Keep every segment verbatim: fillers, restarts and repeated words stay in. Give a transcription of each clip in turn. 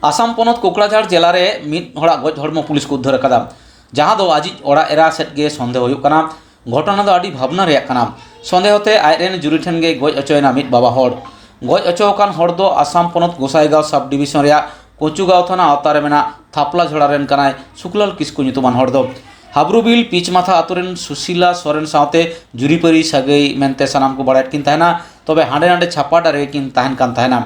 ᱟᱥᱟᱢ ᱯᱚᱱᱚᱛ ᱠᱳᱠᱲᱟᱡᱷᱟᱲ ᱡᱮᱞᱟ ᱨᱮ ᱢᱤᱫ ᱦᱚᱲᱟᱜ ᱜᱚᱡ ᱦᱚᱲᱢᱚ ᱯᱩᱞᱤᱥ ᱠᱚ ᱩᱫᱽᱫᱷᱟᱹᱨ ᱟᱠᱟᱫᱟ, ᱡᱟᱦᱟᱸ ᱫᱚ ᱟᱡᱤᱡ ᱚᱲᱟᱜ ᱮᱨᱟ ᱥᱮᱫ ᱜᱮ ᱥᱚᱱᱫᱮᱦᱚ ᱦᱩᱭᱩᱜ ᱠᱟᱱᱟ᱾ ᱜᱷᱚᱴᱚᱱᱟ ᱫᱚ ᱟᱹᱰᱤ ᱵᱷᱟᱵᱽᱱᱟ ᱨᱮᱭᱟᱜ ᱠᱟᱱᱟ᱾ ᱥᱚᱱᱫᱮᱦᱚ ᱛᱮ ᱟᱡ ᱨᱮᱱ ᱡᱩᱨᱤ ᱴᱷᱮᱱ ᱜᱮ ᱜᱚᱡ ᱚᱪᱚᱭᱮᱱᱟ ᱢᱤᱫ ᱵᱟᱵᱟ ᱦᱚᱲ᱾ ᱜᱚᱡ ᱚᱪᱚ ᱟᱠᱟᱱ ᱦᱚᱲ ᱫᱚ ᱟᱥᱟᱢ ᱯᱚᱱᱚᱛ ᱜᱚᱥᱟᱭᱜᱟᱸᱣ ᱥᱟᱵ ᱰᱤᱵᱤᱥᱚᱱ ᱨᱮᱭᱟᱜ ᱠᱚᱪᱩᱜᱟᱸᱣ ᱛᱷᱟᱱᱟ ᱟᱣᱛᱟ ᱨᱮ ᱢᱮᱱᱟᱜ ᱛᱷᱟᱯᱞᱟ ᱡᱷᱚᱲᱟ ᱨᱮᱱ ᱠᱟᱱᱟᱭ ᱥᱩᱠᱞᱟᱞ ᱠᱤᱥᱠᱩ ᱧᱩᱛᱩᱢᱟᱱ ᱦᱚᱲ ᱫᱚ᱾ ᱦᱟᱵᱽᱨᱩᱵᱤᱞ ᱯᱤᱪᱢᱟᱛᱷᱟ ᱟᱛᱳ ᱨᱮᱱ ᱥᱩᱥᱤᱞᱟ ᱥᱚᱨᱮᱱ ᱥᱟᱶᱛᱮ ᱡᱩᱨᱤᱯᱟᱹᱨᱤ ᱥᱟᱹᱜᱟᱹᱭ ᱢᱮᱱᱛᱮ ᱥᱟᱱᱟᱢ ᱠᱚ ᱵᱟᱲᱟᱭᱮᱫ ᱠᱤᱱ ᱛᱟᱦᱮᱱᱟ, ᱛᱚᱵᱮ ᱦᱟᱸᱰᱮ ᱱᱟᱰᱮ ᱪᱷᱟᱯᱟᱰᱟ ᱨᱮᱜᱮ ᱠᱤᱱ ᱛᱟᱦᱮᱱ ᱠᱟᱱ ᱛᱟᱦᱮᱱᱟ᱾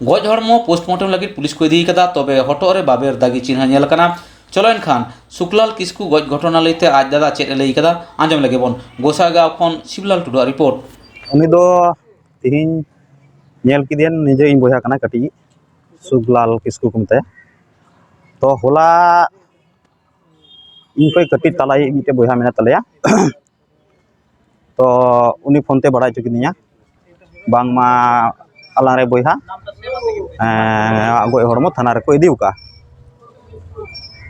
ᱜᱚᱡ ᱦᱚᱲᱢᱚ ᱯᱳᱥᱴᱢᱚᱨᱴᱮᱢ ᱞᱟᱹᱜᱤᱫ ᱯᱩᱞᱤᱥ ᱠᱚ ᱤᱫᱤ ᱠᱟᱫᱟ, ᱛᱚᱵᱮ ᱦᱚᱴᱚᱜ ᱨᱮ ᱵᱟᱵᱮᱨ ᱫᱟᱜᱤ ᱪᱤᱱᱦᱟᱹ ᱧᱮᱞ ᱟᱠᱟᱱᱟ᱾ ᱪᱚᱞᱚ ᱮᱱᱠᱷᱟᱱ ᱥᱩᱠᱞᱟᱞ ᱠᱤᱥᱠᱩ ᱜᱚᱡ ᱜᱷᱚᱴᱚᱱᱟ ᱞᱟᱹᱭᱛᱮ ᱟᱡ ᱫᱟᱫᱟ ᱪᱮᱫ ᱮ ᱞᱟᱹᱭ ᱠᱟᱫᱟ, ᱟᱸᱡᱚᱢ ᱞᱮᱜᱮ ᱵᱚᱱ᱾ ᱜᱚᱥᱟᱭᱜᱟᱸᱣ ᱠᱷᱚᱱ ᱥᱤᱵᱞᱟᱞ ᱴᱩᱰᱩᱣᱟᱜ ᱨᱤᱯᱳᱨᱴ᱾ ᱩᱱᱤ ᱫᱚ ᱛᱤᱦᱤᱧ ᱧᱮᱞ ᱠᱮᱫᱮᱭᱟ, ᱱᱤᱡᱮ ᱤᱧ ᱵᱚᱭᱦᱟ ᱠᱟᱱᱟ ᱠᱟᱹᱴᱤᱡ, ᱥᱩᱠᱞᱟᱞ ᱠᱤᱥᱠᱩ ᱠᱚ ᱢᱮᱛᱟᱭᱟ᱾ ᱛᱚ ᱦᱚᱞᱟ ᱤᱧ ᱠᱷᱚᱱ ᱠᱟᱹᱴᱤᱡ ᱛᱟᱞᱟᱭᱤᱡ ᱢᱤᱫᱴᱮᱱ ᱵᱚᱭᱦᱟ ᱢᱮᱱᱟᱭ ᱛᱟᱞᱮᱭᱟ᱾ ᱛᱚ ᱩᱱᱤ ᱯᱷᱳᱱ ᱛᱮ ᱵᱟᱲᱟᱭ ᱦᱚᱪᱚ ᱠᱤᱫᱤᱧᱟ ᱵᱟᱝᱢᱟ ᱟᱞᱟᱝ ᱨᱮ ᱵᱚᱭᱦᱟ, ᱮᱸ, ᱜᱚᱡ ᱦᱚᱲᱢᱚ ᱛᱷᱟᱱᱟ ᱨᱮᱠᱚ ᱤᱫᱤ ᱟᱠᱟᱫᱼᱟ᱾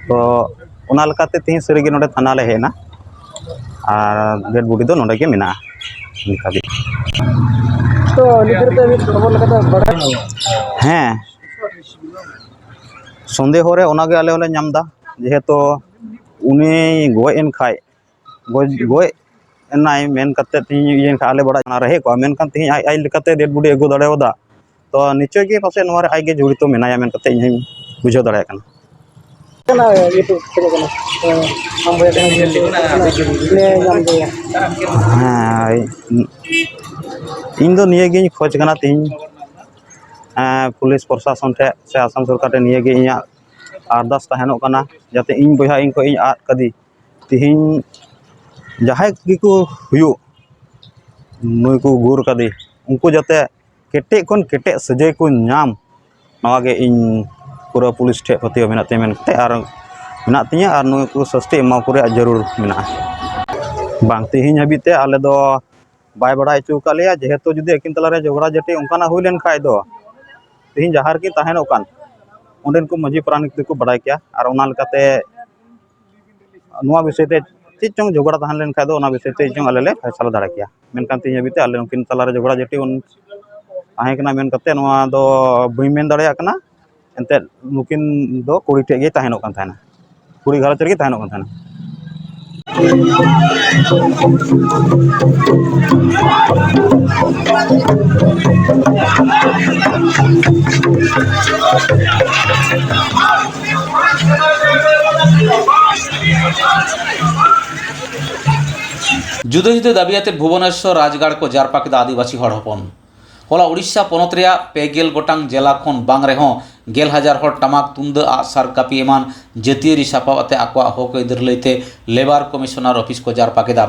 ᱛᱚ ᱚᱱᱟ ᱞᱮᱠᱟᱛᱮ ᱛᱮᱦᱮᱧ ᱥᱟᱹᱨᱤᱜᱮ ᱱᱚᱰᱮ ᱛᱷᱟᱱᱟ ᱞᱮ ᱦᱮᱡ ᱮᱱᱟ ᱟᱨ ᱰᱮᱰ ᱵᱚᱰᱤ ᱫᱚ ᱱᱚᱰᱮ ᱜᱮ ᱢᱮᱱᱟᱜᱼᱟ ᱱᱤᱛ ᱦᱟᱹᱵᱤᱡ᱾ ᱛᱚ ᱱᱤᱛ ᱫᱷᱟᱹᱨᱤᱡ ᱛᱮ ᱢᱤᱫ ᱠᱷᱚᱵᱚᱨ ᱞᱮᱠᱟᱛᱮ ᱵᱟᱲᱟᱭ ᱦᱮᱸ, ᱥᱚᱱᱫᱮᱦᱚ ᱨᱮ ᱚᱱᱟᱜᱮ ᱟᱞᱮ ᱦᱚᱸᱞᱮ ᱧᱟᱢ ᱮᱫᱟ, ᱡᱮᱦᱮᱛᱩ ᱩᱱᱤ ᱜᱚᱡ ᱮᱱ ᱠᱷᱟᱡ, ᱜᱚᱡ, ᱜᱚᱡ ᱮᱱᱟᱭ ᱢᱮᱱ ᱠᱟᱛᱮ ᱛᱮᱦᱮᱧ ᱤᱭᱟᱹ ᱮᱱ ᱠᱷᱟᱡ ᱟᱞᱮ ᱵᱟᱲᱟᱭ ᱚᱱᱟ ᱨᱮᱦᱮᱫ ᱠᱚᱜᱼᱟ, ᱢᱮᱱᱠᱷᱟᱱ ᱛᱮᱦᱮᱧ ᱟᱡ, ᱟᱡ ᱞᱮᱠᱟᱛᱮ ᱰᱮᱰ ᱵᱚᱰᱤ ᱟᱹᱜᱩ ᱫᱟᱲᱮᱣᱟᱫᱟ᱾ ᱛᱚ ᱱᱤᱥᱪᱚᱭ ᱜᱮ ᱯᱟᱥᱮᱡ ᱱᱚᱣᱟ ᱨᱮ ᱟᱡ ᱜᱮ ᱡᱚᱲᱤᱛᱚ ᱢᱮᱱᱟᱭᱟ ᱢᱮᱱ ᱠᱟᱛᱮ ᱤᱧ ᱦᱚᱧ ᱵᱩᱡᱷᱟᱹᱣ ᱫᱟᱲᱮᱭᱟᱜ ᱠᱟᱱᱟ᱾ ᱠᱟᱱᱟ, YouTube ᱠᱷᱚᱡᱚᱜ ᱠᱟᱱᱟ᱾ ᱦᱮᱸ, ᱟᱢ ᱵᱚᱭᱦᱟ ᱠᱟᱱᱟ, ᱧᱮᱞ ᱧᱟᱢ ᱫᱟᱭᱟ᱾ ᱦᱮᱸ, ᱤᱧ ᱫᱚ ᱱᱤᱭᱟᱹ ᱜᱤᱧ ᱠᱷᱚᱡᱽ ᱠᱟᱱᱟ ᱛᱤᱦᱤᱧ, ᱮᱸ, ᱯᱩᱞᱤᱥ ᱯᱨᱚᱥᱟᱥᱚᱱ ᱴᱷᱮᱡ ᱥᱮ ᱟᱥᱟᱢ ᱥᱚᱨᱠᱟᱨ ᱴᱷᱮᱡ ᱱᱤᱭᱟᱹ ᱜᱮ ᱤᱧᱟᱹᱜ ᱟᱨᱫᱟᱥ ᱛᱟᱦᱮᱱᱚᱜ ᱠᱟᱱᱟ, ᱡᱟᱛᱮ ᱤᱧ ᱵᱚᱭᱦᱟ ᱤᱧ ᱠᱷᱚᱡ ᱤᱧ ᱟᱫ ᱠᱟᱫᱮ, ᱛᱤᱦᱤᱧ ᱡᱟᱦᱟᱸᱭ ᱜᱮᱠᱚ ᱦᱩᱭᱩᱜ, ᱱᱩᱭ ᱠᱚ ᱜᱩᱨ ᱠᱟᱫᱮ, ᱩᱱᱠᱩ ᱡᱟᱛᱮ ᱠᱮᱴᱮᱡ ᱠᱷᱚᱱ ᱠᱮᱴᱮᱡ ᱥᱟᱹᱡᱟᱹᱭ ᱠᱚ ᱧᱟᱢ, ᱱᱚᱣᱟ ᱜᱮ ᱤᱧ ᱯᱩᱨᱟᱹ ᱯᱩᱞᱤᱥ ᱴᱷᱮᱡ ᱯᱟᱹᱛᱭᱟᱹᱣ ᱢᱮᱱᱟᱜ ᱛᱤᱧᱟ ᱢᱮᱱ ᱠᱟᱛᱮ ᱟᱨ ᱢᱮᱱᱟᱜ ᱛᱤᱧᱟ, ᱟᱨ ᱱᱩᱭ ᱠᱚ ᱥᱟᱹᱥᱛᱤ ᱮᱢᱟ ᱠᱚ ᱨᱮᱭᱟᱜ ᱡᱟᱹᱨᱩᱲ ᱢᱮᱱᱟᱜᱼᱟ᱾ ᱵᱟᱝ, ᱛᱮᱦᱮᱧ ᱦᱟᱹᱵᱤᱡ ᱛᱮ ᱟᱞᱮ ᱫᱚ ᱵᱟᱭ ᱵᱟᱲᱟᱭ ᱦᱚᱪᱚ ᱟᱠᱟᱫ ᱞᱮᱭᱟ, ᱡᱮᱦᱮᱛᱩ ᱡᱩᱫᱤ ᱟᱹᱠᱤᱱ ᱛᱟᱞᱟᱨᱮ ᱡᱷᱚᱜᱽᱲᱟ ᱡᱷᱟᱹᱴᱤ ᱚᱱᱠᱟᱱᱟᱜ ᱦᱩᱭ ᱞᱮᱱ ᱠᱷᱟᱡ ᱫᱚ ᱛᱮᱦᱮᱧ ᱡᱟᱦᱟᱸ ᱨᱮᱠᱤᱱ ᱛᱟᱦᱮᱱᱚᱜ ᱠᱟᱱ ᱚᱸᱰᱮᱱ ᱠᱚ ᱢᱟᱹᱡᱷᱤ ᱯᱟᱨᱟᱱᱤᱠ ᱫᱚᱠᱚ ᱵᱟᱲᱟᱭ ᱠᱮᱭᱟ, ᱟᱨ ᱚᱱᱟ ᱞᱮᱠᱟᱛᱮ ᱱᱚᱣᱟ ᱵᱤᱥᱚᱭ ᱛᱮ ᱪᱮᱫ ᱪᱚᱝ ᱡᱷᱚᱜᱽᱲᱟ ᱛᱟᱦᱮᱸ ᱞᱮᱱ ᱠᱷᱟᱡ ᱫᱚ ᱚᱱᱟ ᱵᱤᱥᱚᱭ ᱛᱮ ᱪᱮᱫ ᱪᱚᱝ ᱟᱞᱮ ᱞᱮ ᱯᱷᱟᱭᱥᱟᱞᱟ ᱫᱟᱲᱮ ᱠᱮᱭᱟ᱾ ᱢᱮᱱᱠᱷᱟᱱ ᱛᱮᱦᱮᱧ ᱦᱟᱹᱵᱤᱡ ᱛᱮ ᱟᱞᱮ ᱩᱱᱠᱤᱱ ᱛᱟᱞᱟᱨᱮ ᱡᱷᱚᱜᱽᱲᱟ ᱡᱷᱟᱹᱴᱤ ᱩᱱ ᱛᱟᱦᱮᱸ ᱠᱟᱱᱟ ᱢᱮᱱ ᱠᱟᱛᱮ ᱱᱚᱣᱟ ᱫᱚ ᱵᱟᱹᱧ ᱢᱮᱱ ᱫᱟᱲᱮᱭᱟᱜ ᱠᱟᱱᱟ᱾ ᱮᱱᱛᱮᱫ ᱱᱩᱠᱤᱱ ᱫᱚ ᱠᱩᱲᱤ ᱴᱷᱮᱡ ᱜᱮᱭ ᱛᱟᱦᱮᱱᱚᱜ ᱠᱟᱱ ᱛᱟᱦᱮᱱᱟ, ᱠᱩᱲᱤ ᱜᱷᱟᱨᱚᱸᱡᱽ ᱨᱮᱜᱮ ᱛᱟᱦᱮᱱᱚᱜ ᱠᱟᱱ ᱛᱟᱦᱮᱱᱟ᱾ ᱡᱩᱫᱟᱹ ᱡᱩᱫᱟᱹ ᱫᱟᱹᱵᱤ ᱟᱛᱮ ᱵᱷᱩᱵᱚᱱᱮᱥᱣᱚᱨ ᱨᱟᱡᱽᱜᱟᱲ ᱠᱚ ᱡᱟᱨᱯᱟ ᱠᱮᱫᱟ ᱟᱹᱫᱤᱵᱟᱹᱥᱤ ᱦᱚᱲ ᱦᱚᱯᱚᱱ᱾ ᱦᱚᱞᱟ ᱳᱰᱤᱥᱟ ᱯᱚᱱᱚᱛ ᱨᱮᱭᱟᱜ ᱯᱮ ᱜᱮᱞ ᱜᱚᱴᱟᱝ ᱡᱮᱞᱟ ᱠᱷᱚᱱ ᱵᱟᱝ ᱨᱮᱦᱚᱸ ᱜᱮᱞ ᱦᱟᱡᱟᱨ ᱦᱚᱲ ᱴᱟᱢᱟᱠ ᱛᱩᱢᱫᱟᱹᱜ ᱟᱜ ᱥᱟᱨ ᱠᱟᱹᱯᱤ ᱮᱢᱟᱱ ᱡᱟᱹᱛᱤᱭᱟᱹᱨᱤ ᱥᱟᱯᱟᱵ ᱟᱛᱮ ᱟᱠᱚᱣᱟᱜ ᱦᱚᱠ ᱟᱹᱭᱫᱟᱹᱨ ᱞᱟᱹᱭᱛᱮ ᱞᱮᱵᱟᱨ ᱠᱚᱢᱤᱥᱚᱱᱟᱨ ᱚᱯᱷᱤᱥ ᱠᱚ ᱡᱟᱨᱯᱟ ᱠᱮᱫᱟ᱾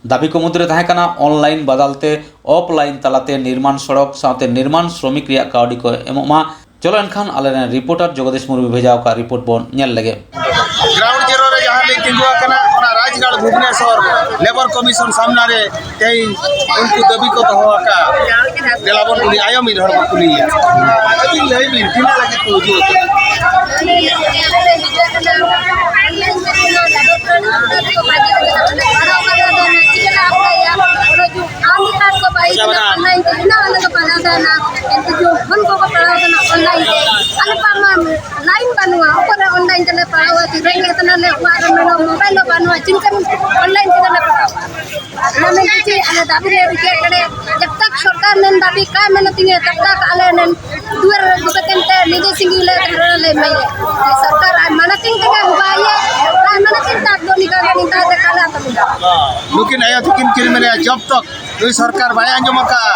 ᱫᱟᱹᱵᱤ ᱠᱚ ᱢᱩᱫᱽᱨᱮ ᱛᱟᱦᱮᱸ ᱠᱟᱱᱟ ᱚᱱᱞᱟᱭᱤᱱ ᱵᱟᱫᱟᱞ ᱛᱮ ᱚᱯᱷᱞᱟᱭᱤᱱ ᱛᱟᱞᱟᱛᱮ ᱱᱤᱨᱢᱟᱱ ᱥᱚᱲᱚᱠ ᱥᱟᱶᱛᱮ ᱱᱤᱨᱢᱟᱱ ᱥᱨᱚᱢᱤᱠ ᱨᱮᱭᱟᱜ ᱠᱟᱹᱣᱰᱤ ᱠᱚ ᱮᱢᱚᱜ ᱢᱟ᱾ ᱪᱚᱞᱚ ᱮᱱᱠᱷᱟᱱ ᱟᱞᱮᱨᱮᱱ ᱨᱤᱯᱳᱨᱴᱟᱨ ᱡᱚᱜᱚᱫᱤᱥ ᱢᱩᱨᱢᱩ ᱵᱷᱮᱡᱟ ᱟᱠᱟᱫ ᱨᱤᱯᱳᱨᱴ ᱵᱚᱱ ᱧᱮᱞ ᱞᱮᱜᱮ᱾ ᱜᱨᱟᱣᱩᱱᱰ ᱡᱤᱨᱳ ᱨᱮ ᱡᱟᱦᱟᱸ ᱞᱤᱧ ᱛᱤᱸᱜᱩ ᱟᱠᱟᱱᱟ, ᱚᱱᱟ ᱨᱟᱡᱽᱜᱟᱲ ᱵᱷᱩᱵᱽᱱᱮᱥᱚᱨ ᱞᱮᱵᱚᱨ ᱠᱚᱢᱤᱥᱚᱱ ᱥᱟᱢᱱᱟ ᱨᱮ ᱛᱮᱦᱮᱧ ᱩᱱᱠᱩ ᱫᱟᱹᱵᱤ ᱠᱚ ᱫᱚᱦᱚ ᱟᱠᱟᱫ᱾ ᱫᱮᱞᱟ ᱵᱚᱱ ᱠᱩᱞᱤ, ᱟᱭᱳ ᱢᱤᱫ ᱦᱚᱲ ᱵᱚᱱ ᱠᱩᱞᱤᱭᱮᱭᱟ᱾ ᱟᱹᱵᱤᱱ ᱞᱟᱹᱭ ᱵᱤᱱ, ᱛᱤᱱᱟᱹᱜ ᱞᱟᱹᱜᱤᱫ ᱠᱚ ᱦᱤᱡᱩᱜ ᱟᱠᱟᱱᱟ? ᱟᱢ ᱠᱟᱨᱰ ᱠᱚ ᱵᱟᱭ ᱤᱫᱤ ᱠᱟᱱᱟ, online ᱛᱮ ᱤᱱᱟᱹ ᱟᱞᱮ ᱫᱚ ᱯᱟᱲᱦᱟᱣ ᱥᱟᱱᱟ, ᱠᱤᱱᱛᱩ ᱡᱚᱠᱷᱚᱱ ᱠᱚᱠᱚ ᱯᱟᱲᱦᱟᱣ ᱥᱟᱱᱟ online ᱛᱮ, ᱟᱞᱮ ᱯᱟᱲᱦᱟᱣ ᱢᱟ line ᱵᱟᱹᱱᱩᱜᱼᱟ, ᱚᱠᱟᱨᱮ online ᱛᱮᱞᱮ ᱯᱟᱲᱦᱟᱣᱟ? ᱨᱮᱸᱜᱮᱡ ᱠᱟᱱᱟᱞᱮ, ᱚᱲᱟᱜ ᱨᱮ ᱢᱮᱱᱟᱜ mobile ᱦᱚᱸ ᱵᱟᱹᱱᱩᱜᱼᱟ, ᱪᱤᱠᱟᱹᱢ online ᱛᱮᱫᱚᱞᱮ ᱯᱟᱲᱦᱟᱣᱟ? ᱚᱱᱟ ᱢᱮᱱᱛᱮ ᱪᱮᱫ ᱟᱞᱮ ᱫᱟᱹᱵᱤ ᱞᱮ ᱨᱤᱠᱟᱹᱭᱮᱫ ᱠᱟᱱᱟ, ᱡᱟᱵ ᱛᱟᱠ ᱥᱚᱨᱠᱟᱨ ᱱᱮᱱ ᱫᱟᱹᱵᱤ ᱠᱟᱭ ᱢᱮᱱᱟ ᱛᱤᱧᱟᱹ, ᱛᱟᱵ ᱛᱟᱠ ᱟᱞᱮ ᱱᱮᱱ ᱫᱩᱣᱟᱹᱨ ᱨᱮ ᱫᱩᱠᱟᱹ ᱛᱮᱱ ᱛᱮ ᱱᱤᱡᱮ ᱥᱤᱸᱜᱤ ᱞᱮ ᱫᱷᱟᱨᱟ ᱞᱮ ᱮᱢᱟᱭᱟ᱾ ᱥᱚᱨᱠᱟᱨ ᱟᱨ ᱢᱟᱱᱟ ᱛᱤᱧ ᱠᱟᱱᱟ, ᱦᱩᱵᱟᱭᱟ, ᱟᱨ ᱢᱟᱱᱟ ᱛᱤᱧ ᱛᱟᱠ ᱫᱚ ᱱᱤᱠᱟ ᱫᱚ ᱱᱤᱠᱟ ᱫᱚ ᱠᱟᱞᱟ ᱛᱟᱵᱚᱱᱟ᱾ ᱱᱩᱠᱤᱱ ᱟᱭᱳ ᱛᱟᱹᱠᱤᱱ ᱠᱤᱱ ᱢᱮᱱᱮᱫᱼᱟ, ᱡᱚᱵ ᱛᱚᱠ ᱱᱩᱭ ᱥᱚᱨᱠᱟᱨ ᱵᱟᱭ ᱟᱸᱡᱚᱢ ᱟᱠᱟᱫᱼᱟ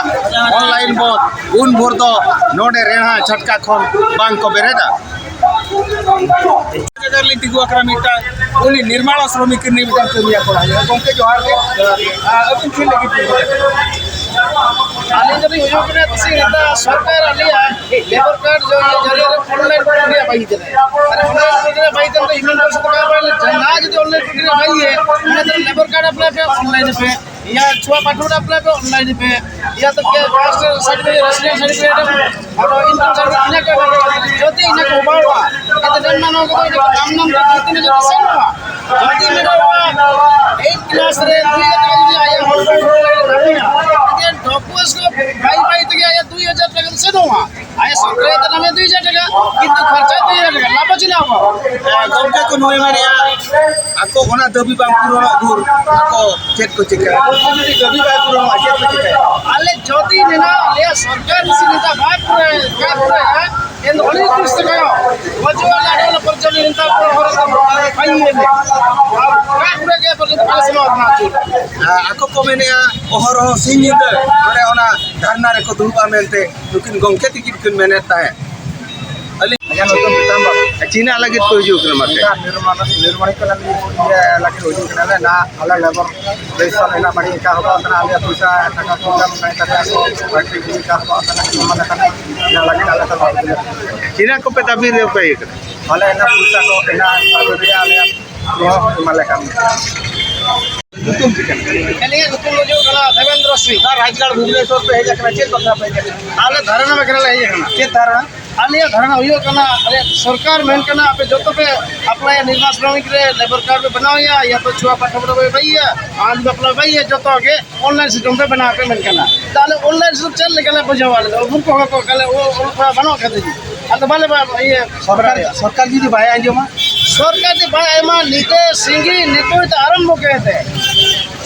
online ᱵᱚᱱᱫ, ᱩᱱ ᱵᱷᱳᱨ ᱫᱚ ᱱᱚᱰᱮ ᱨᱮᱲᱦᱟ ᱪᱷᱟᱴᱠᱟ ᱠᱷᱚᱱ ᱵᱟᱝ ᱠᱚ ᱵᱮᱨᱮᱫᱟ᱾ ᱡᱟᱭᱜᱟ ᱨᱮᱞᱤᱧ ᱛᱤᱸᱜᱩ ᱟᱠᱟᱱᱟ ᱢᱤᱫᱴᱟᱝ, ᱩᱱᱤ ᱱᱤᱨᱢᱟᱬᱟ ᱥᱨᱚᱢᱤᱠ ᱨᱤᱱᱤᱡ ᱢᱤᱫᱴᱟᱝ ᱠᱟᱹᱢᱤᱭᱟᱹ ᱠᱚᱲᱟ ᱦᱩᱭᱩᱜᱼᱟ᱾ ᱜᱚᱢᱠᱮ ᱡᱚᱦᱟᱨ ᱜᱮ᱾ ᱟᱨ ᱟᱹᱵᱤᱱ ᱪᱮᱫ ᱞᱟᱹᱜᱤᱫ ᱵᱤᱱ ᱦᱮᱡ ᱟᱠᱟᱱᱟ? ᱟᱹᱞᱤᱧ ᱫᱚᱞᱤᱧ ᱦᱩᱭᱩᱜ ᱠᱟᱱᱟ ᱛᱤᱥᱤ ᱱᱮᱛᱟ ᱥᱚᱨᱠᱟᱨ ᱟᱞᱮᱭᱟᱜ ᱞᱮᱵᱚᱨ ᱠᱟᱨᱰ ᱡᱟᱹᱨᱤ ᱨᱮ online ᱯᱨᱚᱠᱨᱤᱭᱟ ᱵᱟᱭ ᱦᱩᱭ ᱠᱟᱱᱟ᱾ ᱟᱨ online ᱯᱨᱚᱠᱨᱤᱭᱟ ᱵᱟᱭ ᱠᱟᱱ ᱫᱚ ᱤᱢᱮᱞ ᱠᱚ ᱥᱟᱠᱟᱢ ᱵᱟᱭ ᱞᱮ ᱡᱟᱦᱟᱸ ᱡᱩᱫᱤ online ᱯᱨᱚᱠᱨᱤᱭᱟ ᱵᱟᱭ ᱦᱩᱭᱩᱜᱼᱟ, ᱚᱱᱟ ᱫᱚ ᱞᱮᱵᱚᱨ ᱠᱟᱨᱰ ᱟᱯᱞᱟᱭ ᱯᱮ online ᱯᱮ, ᱤᱭᱟᱹ ᱪᱷᱩᱣᱟ ᱯᱟᱴᱷᱩᱣᱟᱹ ᱟᱯᱞᱟᱭ ᱯᱮ online ᱯᱮ, ᱤᱭᱟᱹ ᱛᱚ ᱠᱮ ᱠᱟᱥᱴ ᱥᱟᱨᱴᱤᱯᱷᱤᱠᱮᱴ, ᱨᱮᱥᱤᱰᱮᱱᱥ ᱥᱟᱨᱴᱤᱯᱷᱤᱠᱮᱴ, ᱟᱨ ᱤᱱᱠᱟᱢ ᱥᱟᱨᱴᱤᱯᱷᱤᱠᱮᱴ, ᱤᱱᱟᱹ ᱠᱚ ᱡᱚᱛᱚ ᱤᱱᱟᱹ ᱠᱚ ᱦᱚᱵᱟᱲᱚᱜᱼᱟ᱾ ᱮᱱᱛᱮ ᱱᱚᱣᱟ ᱠᱚᱫᱚ ᱤᱱᱟᱹ ᱠᱚ ᱠᱟᱢ ᱱᱟᱢ ᱛᱮ ᱡᱚᱛᱚ ᱤᱱᱟᱹ ᱠᱚ ᱥᱮᱱᱚᱜᱼᱟ᱾ ᱡᱚᱛᱚ ᱤᱱᱟᱹ ᱠᱚ ᱮᱭᱤᱴ ᱠᱞᱟᱥ ᱨᱮ ᱫᱩᱭ ᱦᱟᱡᱟᱨ ᱴᱟᱠᱟ ᱡᱩᱫᱤ ᱟᱭᱟᱜ ᱦᱚᱲ ᱠᱚ ᱮᱱᱛᱮ ᱰᱚᱠᱩ ᱵᱟᱭ ᱵᱟᱭ ᱛᱮᱜᱮ ᱟᱭᱟᱜ ᱫᱩᱭ ᱦᱟᱡᱟᱨ ᱴᱟᱠᱟ ᱫᱚ ᱥᱮᱱᱚᱜᱼᱟ᱾ ᱟᱭᱟᱜ ᱥᱚᱨᱠᱟᱨ ᱫᱚ ᱱᱟᱢᱮ ᱫᱩᱭ ᱦᱟᱡᱟᱨ ᱴᱟᱠᱟ, ᱠᱤᱱᱛᱩ ᱠᱷᱚᱨᱪᱟ ᱫᱩᱭ ᱦᱟᱡᱟᱨ ᱴᱟᱠᱟ, ᱞᱟᱵᱷ ᱪᱮᱫ ᱦᱚᱸ ᱵᱟᱝ᱾ ᱦᱮᱸ, ᱜᱚᱢᱠᱮ ᱠᱚ ᱱᱚᱣᱟ ᱢᱮᱱᱮᱜᱼᱟ, ᱟᱠᱚ ᱚᱱᱟ ᱫᱟᱹᱵᱤ ᱵᱟᱝ ᱯᱩᱨᱚᱱᱚᱜ ᱵᱷᱳᱨ ᱟᱠᱚ ᱪᱮᱫ ᱠᱚ ᱪᱤᱠᱟᱹᱭᱟ? ᱡᱩᱫᱤ ᱫᱟᱹᱵᱤ ᱵᱟᱭ ᱯᱩᱨᱚᱱᱚᱜᱼᱟ, ᱪᱮᱫ ᱠᱚ ᱪᱤᱠᱟᱹᱭᱟ? ᱟᱞᱮ ᱡᱩᱫᱤ ᱢᱮᱱᱟ, ᱟᱞᱮᱭᱟᱜ ᱥᱚᱨᱠᱟᱨ ᱥᱮ ᱱᱮᱛᱟ ᱵᱟᱭ ᱯᱩᱨᱟᱹ-, ᱵᱟᱭ ᱯᱩᱨᱟᱹᱭᱟ, ᱮᱱ ᱫᱚ ᱟᱹᱰᱤ ᱠᱩᱥᱤ ᱛᱮ ᱠᱟᱱᱟ᱾ ᱵᱟᱹᱪᱩᱜ ᱟᱞᱮ ᱟᱹᱰᱤ ᱚᱱᱟ ᱯᱚᱨᱤᱪᱟᱞᱚᱱᱟ ᱱᱮᱛᱟ ᱠᱚ ᱦᱚᱨ ᱨᱮ ᱵᱟᱭ ᱤᱭᱟᱹ ᱞᱮ᱾ ᱟᱨ ᱚᱠᱟ ᱠᱚᱨᱮ ᱜᱮ ᱵᱚᱞᱮ ᱵᱟᱞᱮ ᱥᱮᱱᱚᱜ ᱠᱟᱱᱟ ᱟᱹᱪᱩᱨ᱾ ᱟᱠᱚ ᱠᱚ ᱢᱮᱱᱮᱜᱼᱟ, ᱚᱦᱚᱨᱚᱦᱚ ᱥᱤᱧ ᱧᱤᱫᱟᱹ ᱱᱚᱰᱮ ᱚᱱᱟ ᱫᱷᱟᱨᱱᱟ ᱨᱮᱠᱚ ᱫᱩᱲᱩᱵᱼᱟ ᱢᱮᱱᱛᱮ ᱱᱩᱠᱤᱱ ᱜᱚᱢᱠᱮ ᱛᱤᱠᱤᱱ ᱠᱤᱱ ᱢᱮᱱᱮᱫ ᱛᱟᱦᱮᱸᱫ᱾ ᱟᱹᱞᱤᱧ ᱟᱡᱟᱜ ᱧᱩᱛᱩᱢ ᱪᱮᱛᱟᱱ ᱫᱚ ᱪᱤᱱᱟᱜ ᱞᱟᱹᱜᱤᱫ ᱠᱚ ᱦᱤᱡᱩᱜ ᱠᱟᱱᱟ ᱢᱟᱥᱮ? ᱱᱤᱨᱢᱟᱬ, ᱱᱤᱨᱢᱟᱬ ᱠᱟᱱᱟ ᱞᱤᱧ, ᱤᱭᱟᱹ ᱞᱟᱹᱜᱤᱫ ᱦᱤᱡᱩᱜ ᱠᱟᱱᱟᱞᱮ᱾ ᱱᱟᱦᱟᱜ ᱟᱞᱮ ᱞᱮᱵᱟᱨ ᱨᱮᱡᱤᱥᱴᱨᱮᱥᱚᱱ ᱨᱮᱱᱟᱜ ᱵᱟᱹᱲᱤᱡ ᱮᱴᱟᱜ ᱦᱚᱲ ᱠᱟᱱᱟ, ᱟᱞᱮᱭᱟᱜ ᱯᱚᱭᱥᱟ ᱴᱟᱠᱟ ᱠᱚ ᱵᱟᱝ ᱛᱟᱦᱮᱸ ᱠᱟᱱᱟ, ᱵᱟᱹᱲᱛᱤ ᱜᱮ ᱮᱴᱟᱜ ᱦᱚᱲ ᱠᱟᱱᱟ, ᱚᱱᱟ ᱞᱮᱠᱟᱛᱮ ᱚᱱᱟ ᱞᱟᱹᱜᱤᱫ ᱟᱞᱮ ᱫᱚ ᱵᱟᱝ ᱦᱩᱭᱩᱜ ᱠᱟᱱᱟ᱾ ᱛᱤᱱᱟᱹᱜ ᱠᱚᱯᱮ ᱫᱟᱹᱵᱤ ᱨᱮ ᱯᱮ ᱤᱭᱟᱹ ᱠᱟᱱᱟ? ᱟᱞᱮ ᱚᱱᱟ ᱯᱚᱭᱥᱟ ᱠᱚ ᱨᱮᱱᱟᱜ ᱫᱟᱹᱵᱤ ᱨᱮᱭᱟᱜ ᱟᱞᱮᱭᱟᱜ ᱜᱚᱲᱚ ᱮᱢᱟ ᱞᱮ ᱠᱟᱱ ᱜᱮᱭᱟ᱾ ᱧᱩᱛᱩᱢ ᱪᱮᱫ ᱠᱟᱱᱟ? ᱟᱹᱞᱤᱧᱟᱜ ᱧᱩᱛᱩᱢ ᱫᱚ ᱦᱩᱭᱩᱜ ᱠᱟᱱᱟ ᱫᱮᱵᱮᱱᱫᱨᱚ ᱥᱤᱝ᱾ ᱟᱨ ᱨᱟᱡᱽᱜᱟᱲ ᱵᱷᱩᱵᱽᱱᱮᱥᱚᱨ ᱯᱮ ᱦᱮᱡ ᱟᱠᱟᱱᱟ, ᱪᱮᱫ ᱵᱟᱠᱷᱨᱟ ᱯᱮ ᱦᱮᱡ ᱟᱠᱟᱱᱟ? ᱟᱞᱮ ᱫᱷᱟᱨᱱᱟ ᱵᱟᱠᱷᱨᱟ ᱞᱮ ᱦᱮᱡ ᱟᱠᱟᱱᱟ᱾ ᱪᱮᱫ ᱫᱷᱟᱨᱱᱟ? ᱟᱞᱮᱭᱟᱜ ᱫᱷᱟᱨᱱᱟ ᱦᱩᱭᱩᱜ ᱠᱟᱱᱟ, ᱟᱞᱮ ᱥᱚᱨᱠᱟᱨ ᱢᱮᱱ ᱠᱟᱱᱟ, ᱟᱯᱮ ᱡᱚᱛᱚ ᱯᱮ ᱟᱯᱞᱟᱭᱟ, ᱱᱤᱨᱢᱟᱬ ᱥᱨᱚᱢᱤᱠ ᱨᱮ ᱞᱮᱵᱟᱨ ᱠᱟᱨᱰ ᱯᱮ ᱵᱮᱱᱟᱣᱮᱭᱟ, ᱭᱟ ᱛᱚ ᱪᱷᱩᱣᱟ ᱯᱟᱴᱷᱟ ᱯᱟᱴᱷᱟ ᱯᱮ ᱵᱟᱹᱜᱤᱭᱟ, ᱟᱨ ᱵᱟᱯᱞᱟ ᱵᱟᱹᱜᱤᱭᱟ, ᱡᱚᱛᱚ ᱜᱮ ᱚᱱᱞᱟᱭᱤᱱ ᱥᱤᱥᱴᱮᱢ ᱯᱮ ᱵᱮᱱᱟᱣ ᱯᱮ ᱢᱮᱱ ᱠᱟᱱᱟ᱾ ᱛᱟᱦᱞᱮ ᱚᱱᱞᱟᱭᱤᱱ ᱥᱤᱥᱴᱮᱢ ᱪᱮᱫ ᱞᱮᱠᱟ ᱞᱮ ᱵᱩᱡᱷᱟᱹᱣᱟ? ᱟᱞᱮ ᱫᱚ ᱢᱩᱨᱠᱷᱚ ᱦᱚᱲ ᱠᱚ ᱠᱟᱱᱟᱞᱮ, ᱚᱞ ᱚᱞ ᱯᱟᱲᱦᱟᱣ ᱵᱟᱹᱱᱩᱜ ᱟᱠᱟᱫ ᱛᱟᱞᱮᱭᱟ, ᱟᱫᱚ ᱵᱟᱞᱮ ᱵᱟ-, ᱤᱭᱟᱹ ᱥᱚᱨᱠᱟᱨ, ᱵᱟᱲᱟᱭᱟ᱾ ᱥᱚᱨᱠᱟᱨ ᱡᱩᱫᱤ ᱵᱟᱭ ᱟᱸᱡᱚᱢᱟ? ᱥᱚᱨᱠᱟᱨ ᱡᱩᱫᱤ ᱵᱟᱭ ᱟᱸᱡᱚᱢᱟ, ᱱᱤᱛᱚᱜ ᱥᱤᱸᱜᱤ, ᱱᱤᱛᱚᱜ ᱫᱚ ᱟᱨᱟᱢᱵᱷᱚ ᱠᱮᱫ ᱛᱮ,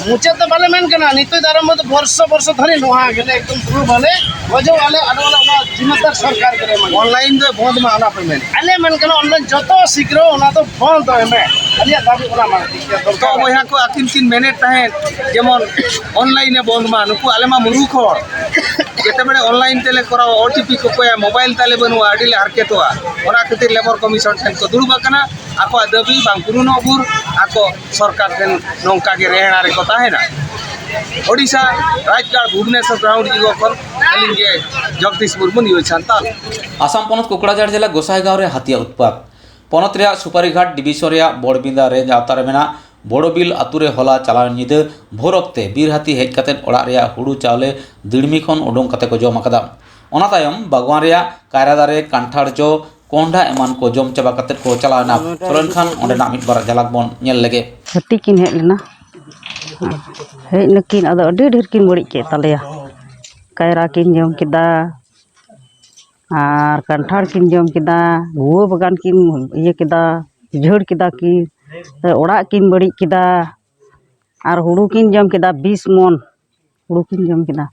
ᱢᱩᱪᱟᱹᱫ ᱫᱚ ᱵᱟᱞᱮ ᱢᱮᱱ ᱠᱟᱱᱟ, ᱱᱤᱛᱚᱜ ᱫᱚ ᱟᱨᱟᱢᱵᱷᱚ ᱫᱚ ᱵᱚᱨᱥᱚ ᱵᱚᱨᱥᱚ ᱫᱷᱟᱹᱨᱤᱡ ᱱᱚᱣᱟ ᱜᱮᱞᱮ ᱮᱠᱫᱚᱢ ᱯᱩᱨᱟᱹ ᱵᱟᱞᱮ ᱜᱚᱡᱚᱜ ᱟᱞᱮ, ᱟᱫᱚ ᱚᱱᱟ, ᱚᱱᱟ ᱡᱤᱢᱟᱹᱫᱟᱨ ᱥᱚᱨᱠᱟᱨ ᱜᱮᱞᱮ ᱮᱢᱟ᱾ ᱚᱱᱞᱟᱭᱤᱱ ᱫᱚ ᱵᱚᱱᱫ ᱢᱟ, ᱚᱱᱟ ᱯᱮ ᱢᱮᱱ᱾ ᱟᱞᱮ ᱢᱮᱱ ᱠᱟᱱᱟ, ᱚᱱᱞᱟᱭᱤᱱ ᱡᱚᱛᱚ ᱥᱤᱜᱽᱨᱚ ᱚᱱᱟ ᱫᱚ ᱵᱚᱱᱫ ᱢᱮ᱾ ᱟᱞᱮᱭᱟᱜ ᱫᱟᱹᱵᱤ ᱚᱱᱟ ᱢᱟ᱾ ᱛᱚ ᱵᱚᱭᱦᱟ ᱠᱚ ᱟᱹᱠᱤᱱ ᱠᱤᱱ ᱢᱮᱱᱮᱫ ᱛᱟᱦᱮᱸᱫ, ᱡᱮᱢᱚᱱ ᱚᱱᱞᱟᱭᱤᱱ ᱮ ᱵᱚᱱᱫ ᱢᱟ, ᱱᱩᱠᱩ ᱟᱞᱮ ᱢᱟ ᱢᱩᱨᱩᱠᱷ ᱦᱚᱲ, ᱡᱮᱛᱮ ᱵᱮᱲᱮ ᱚᱱᱞᱟᱭᱤᱱ ᱛᱮᱞᱮ ᱠᱚᱨᱟᱣᱟ, ᱳ ᱴᱤ ᱯᱤ ᱠᱚ ᱠᱚᱭᱟ, ᱢᱳᱵᱟᱭᱤᱞ ᱛᱟᱞᱮ ᱵᱟᱹᱱᱩᱜᱼᱟ, ᱟᱹᱰᱤ ᱞᱮ ᱦᱟᱨᱠᱮᱛᱚᱜᱼᱟ᱾ ᱚᱱᱟ ᱠᱷᱟᱹᱛᱤᱨ ᱞᱮᱵᱚᱨ ᱠᱚᱢᱤᱥᱚᱱ ᱴᱷᱮᱱ ᱠᱚ ᱫᱩᱲᱩᱵ ᱟᱠᱟᱱᱟ, ᱟᱠᱚᱣᱟᱜ ᱫᱟᱹᱵᱤ ᱵᱟᱝ ᱯᱩᱨᱩᱱᱚᱜ ᱵᱷᱳᱨ ᱟᱠᱚ ᱥᱚᱨᱠᱟᱨ ᱴᱷᱮᱱ ᱱᱚᱝᱠᱟ ᱜᱮ ᱨᱮᱦᱮᱲᱟ ᱨᱮᱠᱚ ᱛᱟᱦᱮᱱᱟ᱾ ᱳᱰᱤᱥᱟ, ᱨᱟᱡᱽᱜᱟᱲ ᱵᱷᱩᱵᱽᱱᱮᱥᱚᱨ ᱜᱨᱟᱣᱩᱱᱰ ᱡᱤᱨᱳ ᱠᱷᱚᱱ ᱟᱹᱞᱤᱧ ᱜᱮ ᱡᱚᱜᱽᱫᱤᱥ ᱢᱩᱨᱢᱩ, ᱱᱤᱭᱩᱡᱽ ᱥᱟᱱᱛᱟᱞ᱾ ᱟᱥᱟᱢ ᱯᱚᱱᱚᱛ ᱠᱳᱠᱲᱟᱡᱷᱟᱲ ᱡᱮᱞᱟ ᱜᱚᱥᱟᱭᱜᱟᱸᱣ ᱨᱮ ᱦᱟᱹᱛᱤᱭᱟ ᱩᱛᱯᱟᱛ᱾ ᱯᱚᱱᱚᱛ ᱨᱮᱭᱟᱜ ᱥᱩᱯᱟᱨᱤᱜᱷᱟᱴ ᱰᱤᱵᱤᱡᱚᱱ ᱨᱮᱭᱟᱜ ᱵᱚᱲᱵᱤᱸᱫᱟ ᱨᱮᱧᱡᱽ ᱟᱣᱛᱟ ᱨᱮ ᱢᱮᱱᱟᱜ ᱵᱚᱲᱚᱵᱤᱞ ᱟᱛᱩ ᱨᱮ ᱦᱚᱞᱟ ᱪᱟᱞᱟᱣᱮᱱ ᱧᱤᱫᱟᱹ ᱵᱷᱳᱨ ᱚᱠᱛᱮ ᱵᱤᱨ ᱦᱟᱹᱛᱤ ᱦᱮᱡ ᱠᱟᱛᱮ ᱚᱲᱟᱜ ᱨᱮᱭᱟᱜ ᱦᱩᱲᱩ ᱪᱟᱣᱞᱮ ᱫᱤᱲᱢᱤ ᱠᱷᱚᱱ ᱩᱰᱩᱝ ᱠᱟᱛᱮ ᱠᱚ ᱡᱚᱢ ᱟᱠᱟᱫᱟ᱾ ᱚᱱᱟ ᱛᱟᱭᱚᱢ ᱵᱟᱜᱽᱣᱟᱱ ᱨᱮᱭᱟᱜ ᱠᱟᱭᱨᱟ ᱫᱟᱨᱮ, ᱠᱟᱱᱴᱷᱟᱲ ᱡᱚ, ᱠᱚᱸᱰᱷᱟ ᱮᱢᱟᱱ ᱠᱚ ᱡᱚᱢ ᱪᱟᱵᱟ ᱠᱟᱛᱮ ᱠᱚ ᱪᱟᱞᱟᱣ ᱮᱱᱟ᱾ ᱛᱚᱵᱮ ᱮᱱᱠᱷᱟᱱ ᱚᱸᱰᱮᱱᱟᱜ ᱢᱤᱫ ᱵᱟᱨ ᱡᱷᱟᱞᱟᱠ ᱵᱚᱱ ᱧᱮᱞ ᱞᱮᱜᱮ᱾ ᱦᱟᱹᱛᱤ ᱠᱤᱱ ᱦᱮᱡ ᱞᱮᱱᱟ, ᱦᱮᱡ ᱱᱟᱹᱠᱤᱱ, ᱟᱫᱚ ᱟᱹᱰᱤ ᱰᱷᱮᱨ ᱠᱤᱱ ᱵᱟᱹᱲᱤᱡ ᱠᱮᱫ ᱛᱟᱞᱮᱭᱟ᱾ ᱠᱟᱭᱨᱟ ᱠᱤᱱ ᱡᱚᱢ ᱠᱮᱫᱟ ᱟᱨ ᱠᱟᱱᱴᱷᱟᱲ ᱠᱤᱱ ᱡᱚᱢ ᱠᱮᱫᱟ, ᱜᱩᱣᱟᱹ ᱵᱟᱜᱟᱱ ᱠᱤᱱ ᱤᱭᱟᱹ ᱠᱮᱫᱟ, ᱩᱡᱷᱟᱹᱲ ᱠᱮᱫᱟ ᱠᱤᱱ, ᱚᱲᱟᱜ ᱠᱤᱱ ᱵᱟᱹᱲᱤᱡ ᱠᱮᱫᱟ ᱟᱨ ᱦᱩᱲᱩ ᱠᱤᱱ ᱡᱚᱢ ᱠᱮᱫᱟ, ᱵᱤᱥ ᱢᱚᱱ ᱦᱩᱲᱩ ᱠᱤᱱ ᱡᱚᱢ ᱠᱮᱫᱟ᱾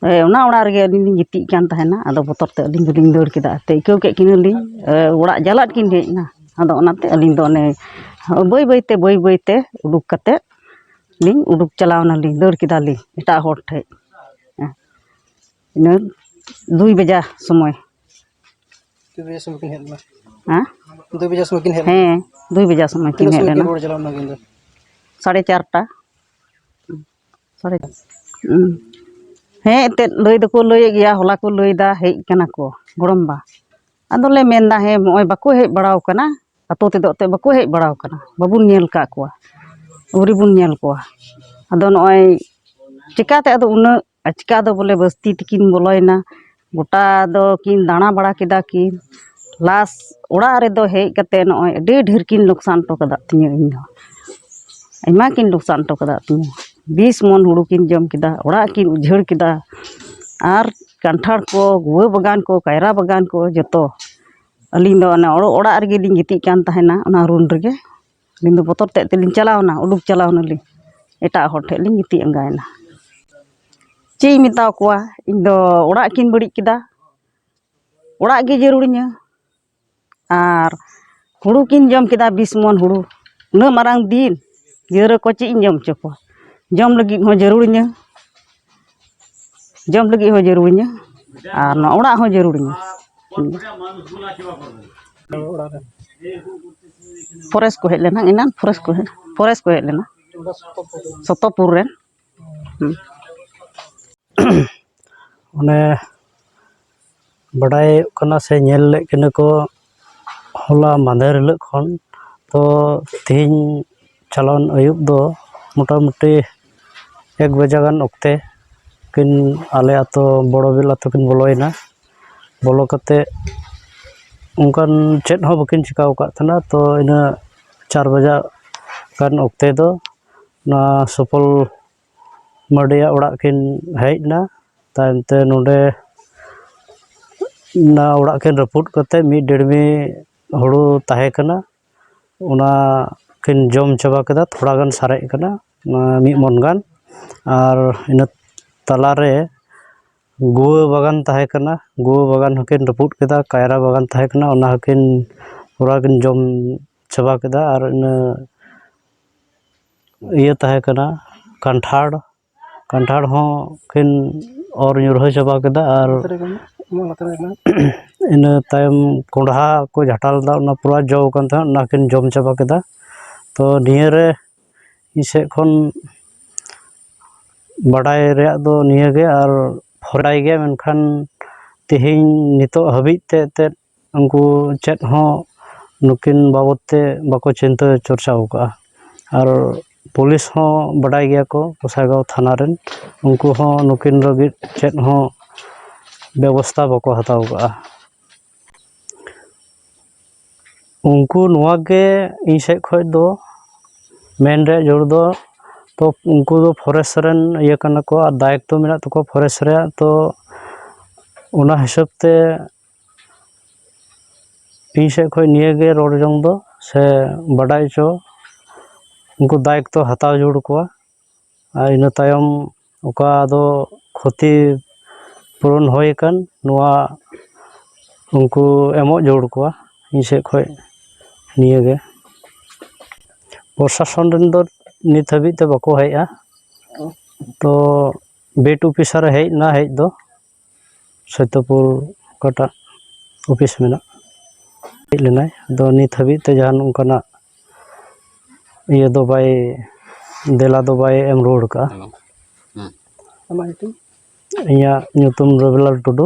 ᱮ, ᱚᱱᱟ ᱚᱲᱟᱜ ᱨᱮᱜᱮ ᱟᱹᱞᱤᱧ ᱞᱤᱧ ᱜᱤᱛᱤᱡ ᱠᱟᱱ ᱛᱟᱦᱮᱱᱟ᱾ ᱟᱫᱚ ᱵᱚᱛᱚᱨ ᱛᱮ ᱟᱹᱞᱤᱧ ᱫᱚᱞᱤᱧ ᱫᱟᱹᱲ ᱠᱮᱫᱟ᱾ ᱟᱹᱭᱠᱟᱹᱣ ᱠᱮᱫ ᱠᱤᱱᱟᱹᱞᱤᱧ, ᱮ, ᱚᱲᱟᱜ ᱡᱟᱞᱟᱫ ᱠᱤᱱ ᱦᱮᱡ ᱮᱱᱟ᱾ ᱟᱫᱚ ᱚᱱᱟᱛᱮ ᱟᱹᱞᱤᱧ ᱫᱚ ᱚᱱᱮ ᱵᱟᱹᱭ ᱵᱟᱹᱭ ᱛᱮ, ᱵᱟᱹᱭ ᱵᱟᱹᱭ ᱛᱮ ᱩᱰᱩᱠ ᱠᱟᱛᱮᱫ ᱞᱤᱧ ᱩᱰᱩᱠ ᱪᱟᱞᱟᱣ ᱮᱱᱟᱞᱤᱧ, ᱫᱟᱹᱲ ᱠᱮᱫᱟᱞᱤᱧ ᱮᱴᱟᱜ ᱦᱚᱲ ᱴᱷᱮᱡ᱾ ᱦᱮᱸ, ᱤᱱᱟᱹ ᱫᱩᱭ ᱵᱟᱡᱟ ᱥᱚᱢᱚᱭ᱾ ᱫᱩᱭ ᱵᱟᱡᱟ ᱥᱚᱢᱚᱭ ᱠᱤᱱ ᱦᱮᱡ ᱞᱮᱱᱟ? ᱦᱮᱸ? ᱫᱩᱭ ᱵᱟᱡᱟ ᱥᱚᱢᱚᱭ ᱠᱤᱱ ᱦᱮᱡ ᱞᱮᱱᱟ? ᱦᱮᱸ, ᱫᱩᱭ ᱵᱟᱡᱟ ᱥᱚᱢᱚᱭ ᱠᱤᱱ ᱛᱤᱱᱟᱹᱜ ᱦᱮᱡ ᱥᱚᱢᱚᱭ ᱠᱤᱱ ᱞᱮᱱᱟ᱾ ᱨᱩᱣᱟᱹᱲ ᱪᱟᱞᱟᱣ ᱞᱮᱱᱟ ᱩᱱᱠᱤᱱ ᱫᱚ? ᱥᱟᱲᱮ ᱪᱟᱨᱴᱟ᱾ ᱥᱟᱲᱮ ᱪᱟᱨ᱾ ᱦᱩᱸ᱾ ᱦᱮᱸ, ᱮᱱᱛᱮᱫ ᱞᱟᱹᱭ ᱫᱚᱠᱚ ᱞᱟᱹᱭᱮᱫ ᱜᱮᱭᱟ, ᱦᱚᱞᱟ ᱠᱚ ᱞᱟᱹᱭᱫᱟ ᱦᱮᱡ ᱠᱟᱱᱟ ᱠᱚ ᱜᱚᱲᱚᱢᱵᱟ᱾ ᱟᱫᱚᱞᱮ ᱢᱮᱱᱫᱟ, ᱦᱮᱸ, ᱱᱚᱜᱼᱚᱭ ᱵᱟᱠᱚ ᱦᱮᱡ ᱵᱟᱲᱟᱣ ᱠᱟᱱᱟ, ᱟᱛᱳ ᱛᱮᱫᱚ ᱮᱱᱛᱮᱫ ᱵᱟᱠᱚ ᱦᱮᱡ ᱵᱟᱲᱟᱣ ᱠᱟᱱᱟ, ᱵᱟᱵᱚᱱ ᱧᱮᱞ ᱠᱟᱜ ᱠᱚᱣᱟ, ᱟᱹᱣᱨᱤ ᱵᱚᱱ ᱧᱮᱞ ᱠᱚᱣᱟ᱾ ᱟᱫᱚ ᱱᱚᱜᱼᱚᱭ ᱪᱤᱠᱟᱛᱮ ᱟᱫᱚ ᱩᱱᱟᱹᱜ ᱟᱪᱠᱟ ᱫᱚ ᱵᱚᱞᱮ ᱵᱟᱥᱛᱤ ᱛᱮᱠᱤᱱ ᱵᱚᱞᱚᱭᱮᱱᱟ, ᱜᱚᱴᱟ ᱫᱚ ᱠᱤᱱ ᱫᱟᱬᱟ ᱵᱟᱲᱟ ᱠᱮᱫᱟ ᱠᱤᱱ᱾ ᱞᱟᱥ ᱚᱲᱟᱜ ᱨᱮᱫᱚ ᱦᱮᱡ ᱠᱟᱛᱮ ᱱᱚᱜᱼᱚᱭ ᱟᱹᱰᱤ ᱰᱷᱮᱨ ᱠᱤᱱ ᱞᱚᱠᱥᱟᱱ ᱦᱚᱴᱚ ᱠᱟᱫᱟ ᱛᱤᱧᱟᱹ ᱤᱧ ᱫᱚ᱾ ᱟᱭᱢᱟ ᱠᱤᱱ ᱞᱚᱠᱥᱟᱱ ᱦᱚᱴᱚ ᱠᱟᱫᱟ ᱛᱤᱧᱟᱹ᱾ ᱵᱤᱥ ᱢᱚᱱ ᱦᱩᱲᱩ ᱠᱤᱱ ᱡᱚᱢ ᱠᱮᱫᱟ, ᱚᱲᱟᱜ ᱠᱤᱱ ᱩᱡᱷᱟᱹᱲ ᱠᱮᱫᱟ, ᱟᱨ ᱠᱟᱱᱴᱷᱟᱲ ᱠᱚ, ᱜᱩᱣᱟᱹ ᱵᱟᱜᱟᱱ ᱠᱚ, ᱠᱟᱭᱨᱟ ᱵᱟᱜᱟᱱ ᱠᱚ ᱡᱚᱛᱚ᱾ ᱟᱹᱞᱤᱧ ᱫᱚ ᱚᱱᱮ ᱚᱲ-, ᱚᱲᱟᱜ ᱨᱮᱜᱮ ᱞᱤᱧ ᱜᱤᱛᱤᱡ ᱠᱟᱱ ᱛᱟᱦᱮᱱᱟ, ᱚᱱᱟ ᱨᱩᱢ ᱨᱮᱜᱮ᱾ ᱟᱹᱞᱤᱧ ᱫᱚ ᱵᱚᱛᱚᱨ ᱛᱮ ᱮᱱᱛᱮᱫ ᱞᱤᱧ ᱪᱟᱞᱟᱣᱱᱟ, ᱩᱰᱩᱠ ᱪᱟᱞᱟᱣᱱᱟᱞᱤᱧ, ᱮᱴᱟᱜ ᱦᱚᱲ ᱴᱷᱮᱡ ᱞᱤᱧ ᱜᱤᱛᱤᱡ ᱟᱸᱜᱟᱭᱮᱱᱟ᱾ ᱪᱮᱫ ᱤᱧ ᱢᱮᱛᱟ ᱠᱚᱣᱟ, ᱤᱧ ᱫᱚ ᱚᱲᱟᱜ ᱠᱤᱱ ᱵᱟᱹᱲᱤᱡ ᱠᱮᱫᱟ, ᱚᱲᱟᱜ ᱜᱮ ᱡᱟᱹᱨᱩᱲᱤᱧᱟᱹ᱾ ᱟᱨ ᱦᱩᱲᱩ ᱠᱤᱱ ᱡᱚᱢ ᱠᱮᱫᱟ, ᱵᱤᱥ ᱢᱚᱱ ᱦᱩᱲᱩ, ᱩᱱᱟᱹᱜ ᱢᱟᱨᱟᱝ ᱫᱤᱱ ᱜᱤᱫᱽᱨᱟᱹ ᱠᱚ ᱪᱮᱫ ᱤᱧ ᱡᱚᱢ ᱦᱚᱪᱚ ᱠᱚᱣᱟ? ᱡᱚᱢ ᱞᱟᱹᱜᱤᱫ ᱦᱚᱸ ᱡᱟᱹᱨᱩᱲᱤᱧᱟᱹ, ᱡᱚᱢ ᱞᱟᱹᱜᱤᱫ ᱦᱚᱸ ᱡᱟᱹᱨᱩᱲᱤᱧᱟᱹ, ᱟᱨ ᱱᱚᱣᱟ ᱚᱲᱟᱜ ᱦᱚᱸ ᱡᱟᱹᱨᱩᱲᱤᱧᱟᱹ᱾ ᱯᱷᱚᱨᱮᱥᱴ ᱠᱚ ᱦᱮᱡ ᱞᱮᱱᱟ, ᱮᱱᱟᱱ ᱯᱷᱚᱨᱮᱥᱴ ᱠᱚ ᱦᱮᱡ, ᱯᱷᱚᱨᱮᱥᱴ ᱠᱚ ᱦᱮᱡ ᱞᱮᱱᱟ, ᱥᱚᱛᱚᱯᱩᱨ ᱨᱮᱱ᱾ ᱦᱩᱸ᱾ ᱚᱱᱮ ᱵᱟᱰᱟᱭᱚᱜ ᱠᱟᱱᱟ ᱥᱮ ᱧᱮᱞ ᱞᱮᱫ ᱠᱤᱱᱟᱹ ᱠᱚ ᱦᱚᱞᱟ ᱢᱟᱫᱷᱮᱨ ᱦᱤᱞᱳᱜ ᱠᱷᱚᱱ, ᱛᱚ ᱛᱮᱦᱮᱧ ᱪᱟᱞᱟᱣᱮᱱ ᱟᱹᱭᱩᱵ ᱫᱚ ᱢᱚᱴᱟᱢᱩᱴᱤ ᱮᱠ ᱵᱟᱡᱟ ᱜᱟᱱ ᱚᱠᱛᱮ ᱠᱤᱱ ᱟᱞᱮ ᱟᱛᱳ ᱵᱚᱲᱚ ᱵᱤᱞ ᱟᱛᱳ ᱠᱤᱱ ᱵᱚᱞᱚᱭᱮᱱᱟ᱾ ᱵᱚᱞᱚ ᱠᱟᱛᱮ ᱚᱱᱠᱟᱱ ᱪᱮᱫ ᱦᱚᱸ ᱵᱟᱹᱠᱤᱱ ᱪᱤᱠᱟᱹ ᱟᱠᱟᱫ ᱛᱟᱦᱮᱱᱟ᱾ ᱛᱚ ᱤᱱᱟᱹ ᱪᱟᱨ ᱵᱟᱡᱟᱜ ᱜᱟᱱ ᱚᱠᱛᱮ ᱫᱚ ᱱᱚᱣᱟ ᱥᱩᱯᱷᱚᱞ ᱢᱟᱨᱰᱤᱭᱟᱜ ᱚᱲᱟᱜ ᱠᱤᱱ ᱦᱮᱡ ᱮᱱᱟ᱾ ᱛᱟᱭᱚᱢ ᱛᱮ ᱱᱚᱰᱮ ᱚᱱᱟ ᱚᱲᱟᱜ ᱠᱤᱱ ᱨᱟᱹᱯᱩᱫ ᱠᱟᱛᱮ ᱢᱤᱫ ᱰᱮᱲᱢᱤ ᱦᱩᱲᱩ ᱛᱟᱦᱮᱸ ᱠᱟᱱᱟ, ᱚᱱᱟ ᱠᱤᱱ ᱡᱚᱢ ᱪᱟᱵᱟ ᱠᱮᱫᱟ, ᱛᱷᱚᱲᱟ ᱜᱟᱱ ᱥᱟᱨᱮᱡ ᱠᱟᱱᱟ, ᱚᱱᱟ ᱢᱤᱫ ᱢᱚᱱ ᱜᱟᱱ᱾ ᱟᱨ ᱤᱱᱟᱹ ᱛᱟᱞᱟᱨᱮ ᱜᱩᱣᱟᱹ ᱵᱟᱜᱟᱱ ᱛᱟᱦᱮᱸ ᱠᱟᱱᱟ, ᱜᱩᱣᱟᱹ ᱵᱟᱜᱟᱱ ᱦᱚᱸᱠᱤᱱ ᱨᱟᱹᱯᱩᱫ ᱠᱮᱫᱟ, ᱠᱟᱭᱨᱟ ᱵᱟᱜᱟᱱ ᱛᱟᱦᱮᱸ ᱠᱟᱱᱟ, ᱚᱱᱟ ᱦᱚᱸᱠᱤᱱ ᱯᱩᱨᱟ ᱠᱤᱱ ᱡᱚᱢ ᱪᱟᱵᱟ ᱠᱮᱫᱟ᱾ ᱟᱨ ᱤᱱᱟᱹ ᱤᱭᱟᱹ ᱛᱟᱦᱮᱸ ᱠᱟᱱᱟ ᱠᱟᱱᱴᱷᱟᱲ, ᱠᱟᱱᱴᱷᱟᱲ ᱦᱚᱸ ᱠᱤᱱ ᱚᱨ ᱧᱩᱨᱦᱟᱹ ᱪᱟᱵᱟ ᱠᱮᱫᱟ᱾ ᱟᱨ ᱤᱱᱟᱹ ᱛᱟᱭᱚᱢ ᱠᱚᱸᱰᱷᱟ ᱠᱚ ᱡᱷᱟᱴᱟ ᱞᱮᱫᱟ, ᱚᱱᱟ ᱯᱩᱨᱟ ᱡᱚ ᱟᱠᱟᱱ ᱛᱟᱦᱮᱸᱫ, ᱚᱱᱟ ᱠᱤᱱ ᱡᱚᱢ ᱪᱟᱵᱟ ᱠᱮᱫᱟ᱾ ᱛᱚ ᱱᱤᱭᱟᱹᱨᱮ ᱤᱧ ᱥᱮᱫ ᱠᱷᱚᱱ ᱵᱟᱰᱟᱭ ᱨᱮᱭᱟᱜ ᱫᱚ ᱱᱤᱭᱟᱹᱜᱮ᱾ ᱟᱨ ᱵᱟᱰᱟᱭ ᱜᱮᱭᱟ, ᱢᱮᱱᱠᱷᱟᱱ ᱛᱮᱦᱮᱧ ᱱᱤᱛᱚᱜ ᱦᱟᱹᱵᱤᱡ ᱛᱮ ᱮᱱᱛᱮᱫ ᱩᱱᱠᱩ ᱪᱮᱫ ᱦᱚᱸ ᱱᱩᱠᱤᱱ ᱵᱟᱵᱚᱫ ᱛᱮ ᱵᱟᱠᱚ ᱪᱤᱱᱛᱟᱹ ᱪᱚᱨᱪᱟ ᱟᱠᱟᱫᱼᱟ᱾ ᱟᱨ ᱯᱩᱞᱤᱥ ᱦᱚᱸ ᱵᱟᱰᱟᱭ ᱜᱮᱭᱟ ᱠᱚ ᱜᱚᱸᱥᱟᱭᱜᱟᱶ ᱛᱷᱟᱱᱟ ᱨᱮᱱ, ᱩᱱᱠᱩ ᱦᱚᱸ ᱱᱩᱠᱤᱱ ᱞᱟᱹᱜᱤᱫ ᱪᱮᱫ ᱦᱚᱸ ᱵᱮᱵᱚᱥᱛᱷᱟ ᱵᱟᱠᱚ ᱦᱟᱛᱟᱣ ᱟᱠᱟᱫᱼᱟ᱾ ᱩᱱᱠᱩ ᱱᱚᱣᱟ ᱜᱮ ᱤᱧ ᱥᱮᱫ ᱠᱷᱚᱱ ᱫᱚ ᱢᱮᱱ ᱨᱮᱭᱟᱜ ᱡᱟᱹᱨᱩᱲ ᱫᱚ, ᱛᱚ ᱩᱱᱠᱩ ᱫᱚ ᱯᱷᱚᱨᱮᱥᱴ ᱨᱮᱱ ᱤᱭᱟᱹ ᱠᱟᱱᱟ ᱠᱚ ᱟᱨ ᱫᱟᱭᱤᱛᱛᱚ ᱢᱮᱱᱟᱜ ᱛᱟᱠᱚᱣᱟ ᱯᱷᱚᱨᱮᱥᱴ ᱨᱮᱭᱟᱜ᱾ ᱛᱚ ᱚᱱᱟ ᱦᱤᱥᱟᱹᱵ ᱛᱮ ᱤᱧ ᱥᱮᱫ ᱠᱷᱚᱱ ᱱᱤᱭᱟᱹ ᱜᱮ ᱨᱚᱲ ᱡᱚᱝ ᱫᱚ ᱥᱮ ᱵᱟᱰᱟᱭ ᱦᱚᱪᱚ, ᱩᱱᱠᱩ ᱫᱟᱭᱤᱛᱛᱚ ᱦᱟᱛᱟᱣ ᱡᱟᱹᱨᱩᱲ ᱠᱚᱣᱟ᱾ ᱟᱨ ᱤᱱᱟᱹ ᱛᱟᱭᱚᱢ ᱚᱠᱟ ᱫᱚ ᱠᱷᱚᱛᱤ ᱯᱩᱨᱚᱱ ᱦᱩᱭ ᱟᱠᱟᱱ, ᱱᱚᱣᱟ ᱩᱱᱠᱩ ᱮᱢᱚᱜ ᱡᱟᱹᱨᱩᱲ ᱠᱚᱣᱟ ᱤᱧ ᱥᱮᱫ ᱠᱷᱚᱱ ᱱᱤᱭᱟᱹ ᱜᱮ᱾ ᱯᱨᱚᱥᱟᱥᱚᱱ ᱨᱮᱱ ᱫᱚ ᱱᱤᱛ ᱦᱟᱹᱵᱤᱡ ᱛᱮ ᱵᱟᱠᱚ ᱦᱮᱡᱼᱟ᱾ ᱛᱚ ᱵᱤᱴ ᱚᱯᱷᱤᱥᱟᱨᱮ ᱦᱮᱡ ᱮᱱᱟ ᱦᱮᱡ ᱫᱚ, ᱥᱚᱛᱭᱚᱯᱩᱨ ᱚᱠᱟᱴᱟᱜ ᱚᱯᱷᱤᱥ ᱢᱮᱱᱟᱜ, ᱦᱮᱡ ᱞᱮᱱᱟᱭ᱾ ᱟᱫᱚ ᱱᱤᱛ ᱦᱟᱹᱵᱤᱡ ᱛᱮ ᱡᱟᱦᱟᱱ ᱚᱱᱠᱟᱱᱟᱜ ᱤᱭᱟᱹ ᱫᱚ ᱵᱟᱭ, ᱫᱮᱞᱟ ᱫᱚ ᱵᱟᱭ ᱮᱢ ᱨᱩᱣᱟᱹᱲ ᱠᱟᱜᱼᱟ᱾ ᱦᱮᱞᱳ᱾ ᱦᱮᱸ᱾ ᱟᱢᱟᱜ ᱧᱩᱛᱩᱢ? ᱤᱧᱟᱹᱜ ᱧᱩᱛᱩᱢ ᱨᱚᱵᱤᱞᱟᱞ ᱴᱩᱰᱩ,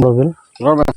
ᱨᱚᱵᱤᱞ᱾ ᱨᱚᱲ ᱵᱮᱱ᱾